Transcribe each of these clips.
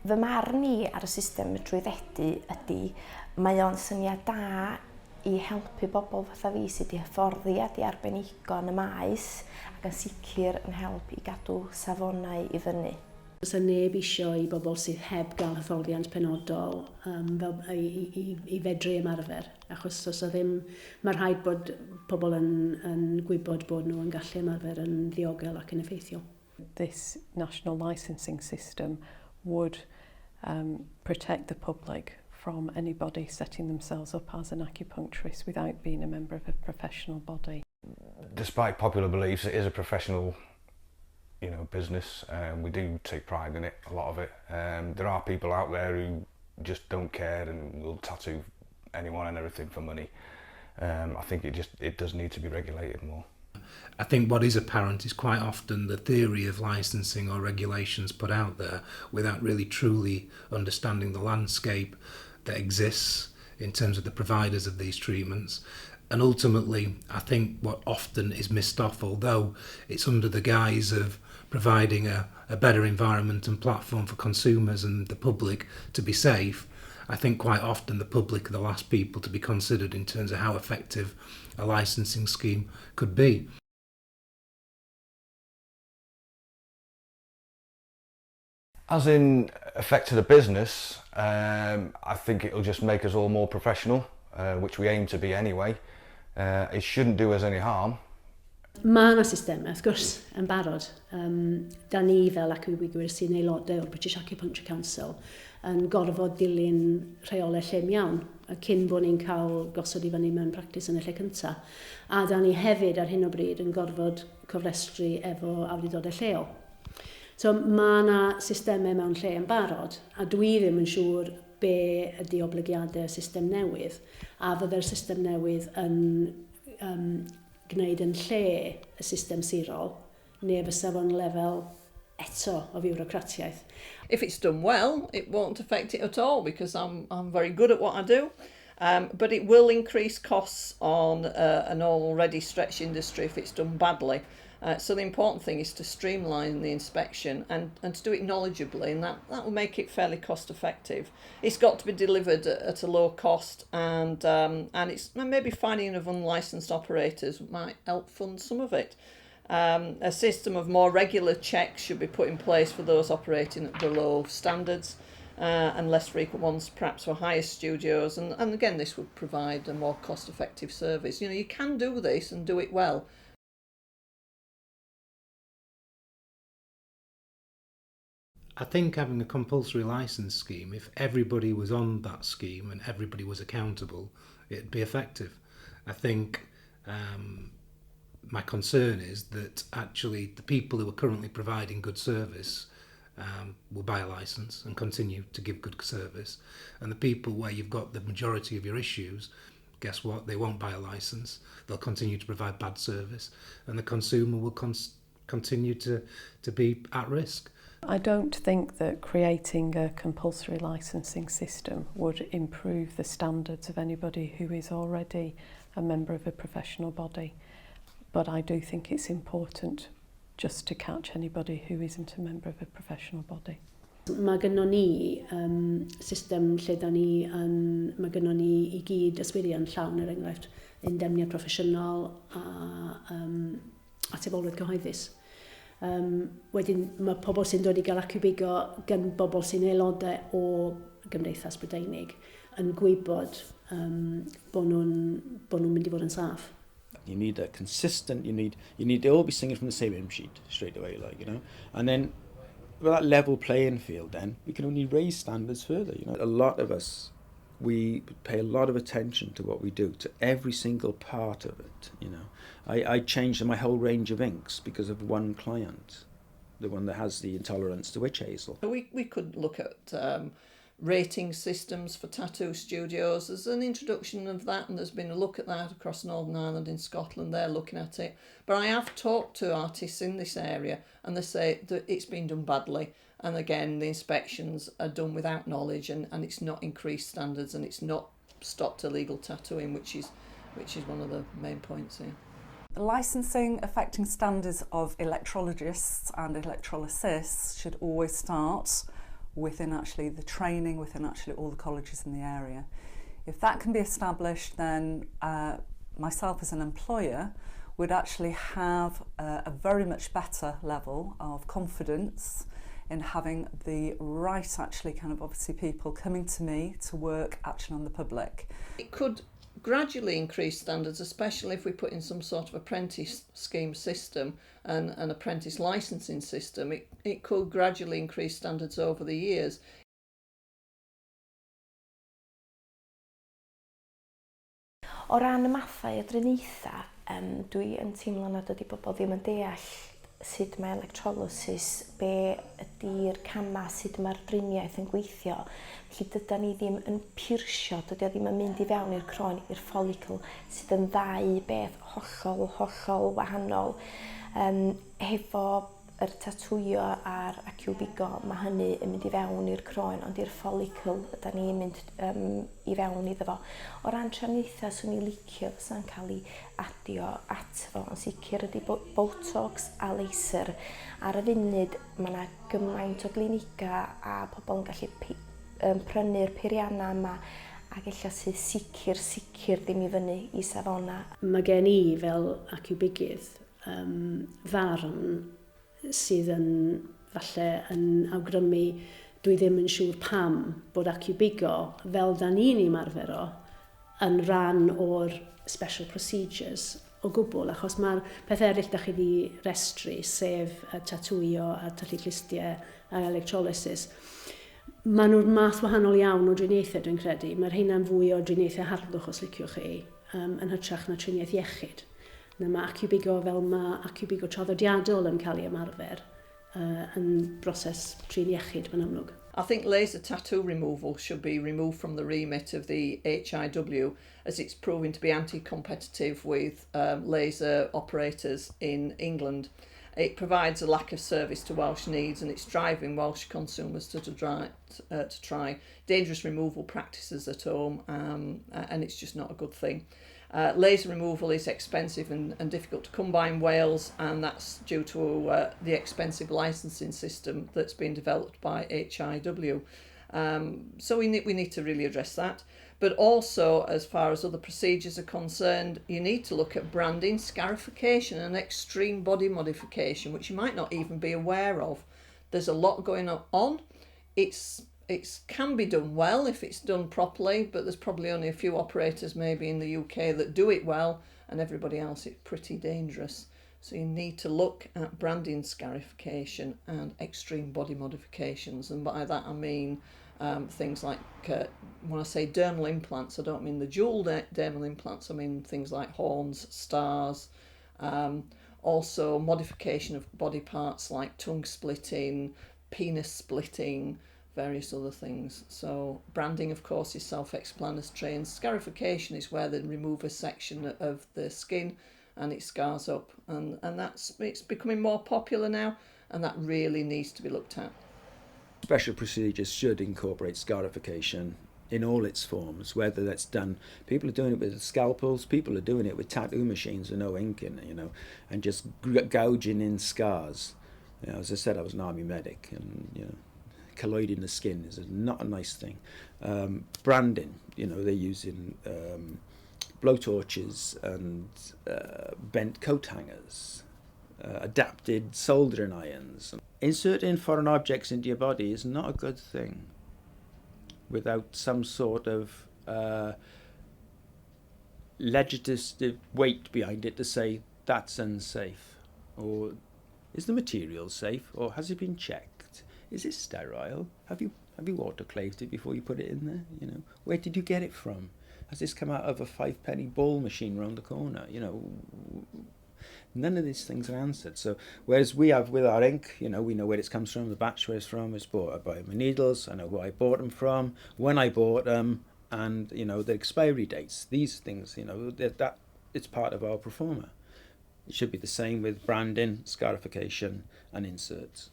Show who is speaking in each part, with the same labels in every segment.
Speaker 1: Fy marn i ar y system trwyddedu ydy mae o'n syniad da i helpu bobl fatha fi sydd wedi hyfforddi a 'di arbenigo yn y maes ac yn sicr yn help i gadw safonau i fyny.
Speaker 2: Does 'na neb isio i bobl sydd heb gael hyfforddiant penodol um, fel, i, i, i fedru ymarfer, achos os o ddim, mae rhaid bod pobl yn, yn gwybod bod nhw yn gallu ymarfer yn ddiogel ac yn effeithiol.
Speaker 3: This national licensing system would protect the public from anybody setting themselves up as an acupuncturist without being a member of a professional body.
Speaker 4: Despite popular beliefs, it is a professional business. We do take pride in it, a lot of it. There are people out there who just don't care and will tattoo anyone and everything for money. I think it does need to be regulated more.
Speaker 5: I think what is apparent is quite often the theory of licensing or regulations put out there without really truly understanding the landscape that exists in terms of the providers of these treatments. And ultimately, I think what often is missed off, although it's under the guise of providing a better environment and platform for consumers and the public to be safe, I think quite often the public are the last people to be considered in terms of how effective a licensing scheme could be.
Speaker 4: As in effect to the business, I think it'll just make us all more professional, which we aim to be anyway. It shouldn't do us any harm.
Speaker 2: Mae yna systemau, wrth gwrs, yn barod. Da ni fel aciwbigwyr sy'n aelodau o'r British Acupuncture Council yn gorfod dilyn rheolau llym iawn cyn bod ni'n cael gosod i fyny mewn practis yn y lle cyntaf. A da ni hefyd ar hyn o bryd yn gorfod cofrestru efo awdurdodau lleol. So mae yna systemau mewn lle yn barod, a dwi ddim yn siŵr be ydy oblygiadau y system newydd, a fydde'r system newydd yn gwneud yn lle y system sirol, neu fysa fo'n lefel eto o fiwrocratiaeth.
Speaker 6: If it's done well, it won't affect it at all because I'm very good at what I do. But it will increase costs on an already stretched industry if it's done badly. So the important thing is to streamline the inspection and to do it knowledgeably, and that will make it fairly cost effective. It's got to be delivered at a low cost, and it's maybe finding of unlicensed operators might help fund some of it. A system of more regular checks should be put in place for those operating at below standards, and less frequent ones perhaps for higher studios, and again this would provide a more cost-effective service. You can do this and do it well.
Speaker 5: I think having a compulsory licence scheme, if everybody was on that scheme and everybody was accountable, it'd be effective. I think my concern is that actually the people who are currently providing good service will buy a licence and continue to give good service, and the people where you've got the majority of your issues, guess what, they won't buy a licence, they'll continue to provide bad service, and the consumer will continue to be at risk.
Speaker 3: I don't think that creating a compulsory licensing system would improve the standards of anybody who is already a member of a professional body, but I do think it's important just to catch anybody who isn't a member of a professional body.
Speaker 2: Mae gynnon ni system lle da ni yn, mae gynnon ni i gyd yswiriant llawn, er enghraifft, indemniad proffesiynol a atebolrwydd cyhoeddus. Wedyn mae pobl sy'n dod i gael aciwbigo gan bobl sy'n aelodau o Gymdeithas Brydeinig yn gwybod bod nhw'n mynd i fod yn saff.
Speaker 7: You need a consistent, you need to all be singing from the same hymn sheet straight away. And then with that level playing field then, we can only raise standards further. A lot of us, we pay a lot of attention to what we do, to every single part of it. I changed my whole range of inks because of one client, the one that has the intolerance to witch hazel.
Speaker 6: We could look at rating systems for tattoo studios. There's an introduction of that, and there's been a look at that across Northern Ireland and Scotland. They're looking at it. But I have talked to artists in this area, and they say that it's been done badly. And again, the inspections are done without knowledge, and it's not increased standards, and it's not stopped illegal tattooing, which is one of the main points here.
Speaker 8: Licensing affecting standards of electrologists and electrolysis should always start within actually the training, within actually all the colleges in the area. If that can be established, then myself as an employer would actually have a very much better level of confidence in having the right actually kind of obviously people coming to me to work actually on the public.
Speaker 6: It could gradually increase standards, especially if we put in some sort of apprentice scheme system and an apprentice licensing system. It could gradually increase standards over the years.
Speaker 1: O ran y mathau o driniaethau, dwi yn teimlo nad ydy bobl ddim yn deall sut mae electrolysis, be ydy'r camau, sut mae'r driniaeth yn gweithio. Felly dydan ni ddim yn pirsio, dydy o ddim yn mynd i fewn i'r croen, i'r follicle, sydd yn ddau beth hollol, hollol wahanol. Hefo yr tatwio a'r aciwbigo, mae hynny yn mynd i fewn i'r croen, ond i'r follicle ydan ni'n mynd i fewn iddo fo. O ran trefniaethau, swn i'n licio fysa'n cael ei adio ato fo, yn sicr ydy Botox a laser. Ar y funud, mae yna gymaint o glinica a pobl yn gallu prynu'r peiriannau yma ac ella sydd sicr, sicr ddim i fyny i safonau.
Speaker 2: Mae gen i fel aciwbigydd farn sydd yn falle yn awgrymu dwi ddim yn siŵr pam bod aciwbigo fel da ni'n ei ymarfer o yn rhan o'r special procedures o gwbl, achos mae'r peth eraill da chi wedi restru, sef y tatwio a tyllu clustiau a electrolysis, maen nhw'r math wahanol iawn o driniaethau dwi'n credu. Mae'r rheina'n fwy o driniaethau harddwch os liciwch chi, yn hytrach na triniaeth iechyd. Na mae aciwbigo fel mae aciwbigo traddodiadol yn cael ei ymarfer yn broses trin iechyd mae'n amlwg.
Speaker 6: I think laser tattoo removal should be removed from the remit of the HIW as it's proving to be anti-competitive with laser operators in England. It provides a lack of service to Welsh needs and it's driving Welsh consumers to try dangerous removal practices at home, and it's just not a good thing. Laser removal is expensive and difficult to come by in Wales, and that's due to the expensive licensing system that's been developed by HIW. So we need to really address that. But also, as far as other procedures are concerned, you need to look at branding, scarification and extreme body modification, which you might not even be aware of. There's a lot going on. It can be done well if it's done properly, but there's probably only a few operators maybe in the UK that do it well, and everybody else it's pretty dangerous. So you need to look at branding, scarification and extreme body modifications, and by that I mean things like, when I say dermal implants, I don't mean the jewel dermal implants, I mean things like horns, stars, also modification of body parts like tongue splitting, penis splitting, various other things. So branding, of course, is self-explanatory, and scarification is where they remove a section of the skin and it scars up, and it's becoming more popular now, and that really needs to be looked at.
Speaker 7: Special procedures should incorporate scarification in all its forms, whether that's done, people are doing it with scalpels, people are doing it with tattoo machines with no ink in it, you know, and just gouging in scars. You know, as I said, I was an army medic, and you know, colloiding the skin is not a nice thing. Branding, you know, they're using blowtorches and bent coat hangers, adapted soldering irons. Inserting foreign objects into your body is not a good thing without some sort of legislative weight behind it to say that's unsafe, or is the material safe, or has it been checked? Is it sterile? Have you autoclaved it before you put it in there? You know, where did you get it from? Has this come out of a 5-penny ball machine round the corner? You know, none of these things are answered. So whereas we have with our ink, you know, we know where it comes from, the batch where it's from. It's bought. I buy my needles. I know who I bought them from, when I bought them, and you know the expiry dates. These things, you know, that it's part of our performer. It should be the same with branding, scarification, and inserts.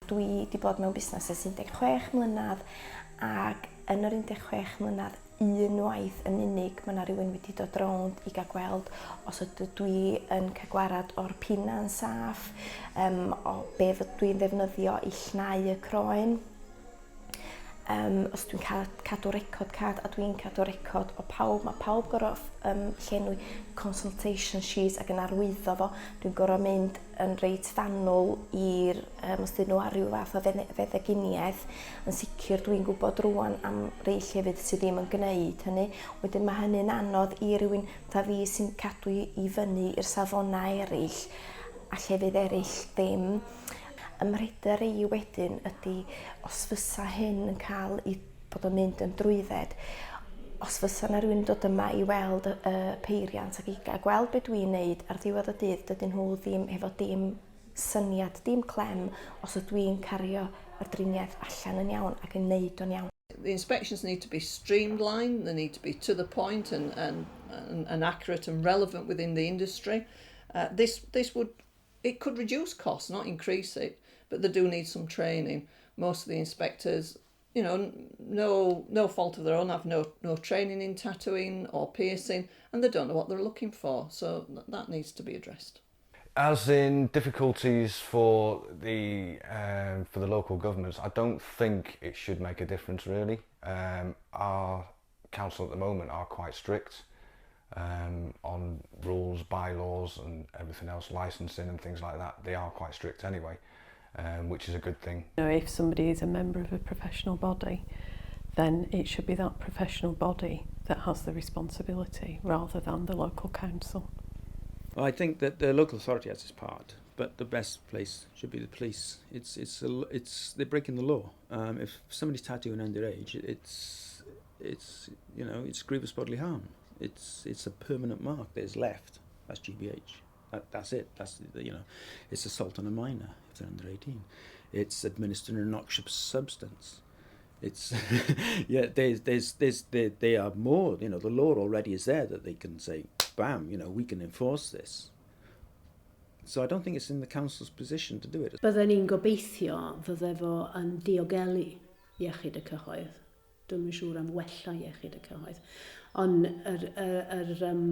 Speaker 1: Dwi wedi bod mewn busnes ers 16 mlynedd ac Yn yr 16 mlynedd, unwaith yn unig mae yna rhywun wedi dod rownd i gael gweld os ydw dwi yn cael gwarad o'r pina'n saff, um, o be dwi'n ddefnyddio i llnau y croen. Um, os dwi'n cadw record card a dwi'n cadw record o pawb, mae pawb gorau um, llenwi consultation sheets ac yn arwyddo fo. Dwi'n gorau mynd yn reit fanwl i'r, um, os dyn nhw ar ryw fath o feddyginiaeth, yn sicr dwi'n gwybod rwan am rei llefydd sydd ddim yn gwneud hynny. Wedyn mae hynny'n anodd i rywun fatha fi sy'n cadw i fyny i'r safonau eraill a llefydd eraill ddim. Ym mhryder i wedyn ydy os fysa hyn yn cael ei bod o'n mynd yn drwydded, os fysa yna rhywun yn dod yma i weld y, y peiriant ac i gael gweld beth dwi'n neud ar ddiwedd y dydd, dydyn nhw ddim efo dim syniad, dim clem os ydw i'n cario yr driniaeth allan yn iawn ac yn neud o'n iawn.
Speaker 6: The inspections need to be streamlined, they need to be to the point and, and, and, and accurate and relevant within the industry. Uh, this, this would it could reduce costs, not increase it, but they do need some training. Most of the inspectors, you know, no no fault of their own, have no no training in tattooing or piercing, and they don't know what they're looking for. So th that needs to be addressed.
Speaker 4: As in difficulties for the um, for the local governments, I don't think it should make a difference really. Um, our council at the moment are quite strict um, on rules, bylaws and everything else, licensing and things like that. They are quite strict anyway, um, which is a good thing.
Speaker 3: You know, if somebody is a member of a professional body, then it should be that professional body that has the responsibility rather than the local council.
Speaker 7: Well, I think that the local authority has its part, but the best place should be the police. It's it's a, it's they're breaking the law. Um, if somebody's tattooing underage, it's it's you know it's grievous bodily harm. It's it's a permanent mark that is left. That's GBH. That, that's it. That's you know, it's assault on a minor if they're under 18. It's administering a noxious substance. It's yeah. There's there's there's there, they are more. You know, the law already is there that they can say, bam. You know, we can enforce this. So I don't think it's in the council's position to do it.
Speaker 2: Bydden ni'n gobeithio fydde fo yn diogelu iechyd y cyhoedd. Dwi'm yn siŵr am wella iechyd y cyhoedd. Ond yr, yr, yr um,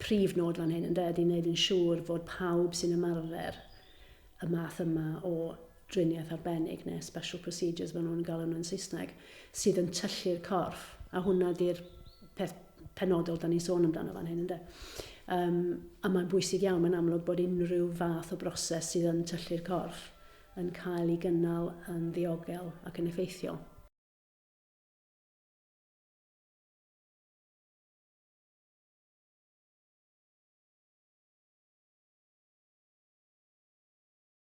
Speaker 2: prif nod fan hyn ynde, ydy wneud yn siŵr fod pawb sy'n ymarfer y math yma o driniaeth arbennig neu special procedures maen nhw'n galw nhw'n Saesneg, sydd yn tyllu'r corff. A hwnna di'r peth penodol da ni'n sôn amdano fan hyn, ynde. Um, a mae'n bwysig iawn, mae'n amlwg bod unrhyw fath o broses sydd yn tyllu'r corff yn cael ei gynnal yn ddiogel ac yn effeithiol.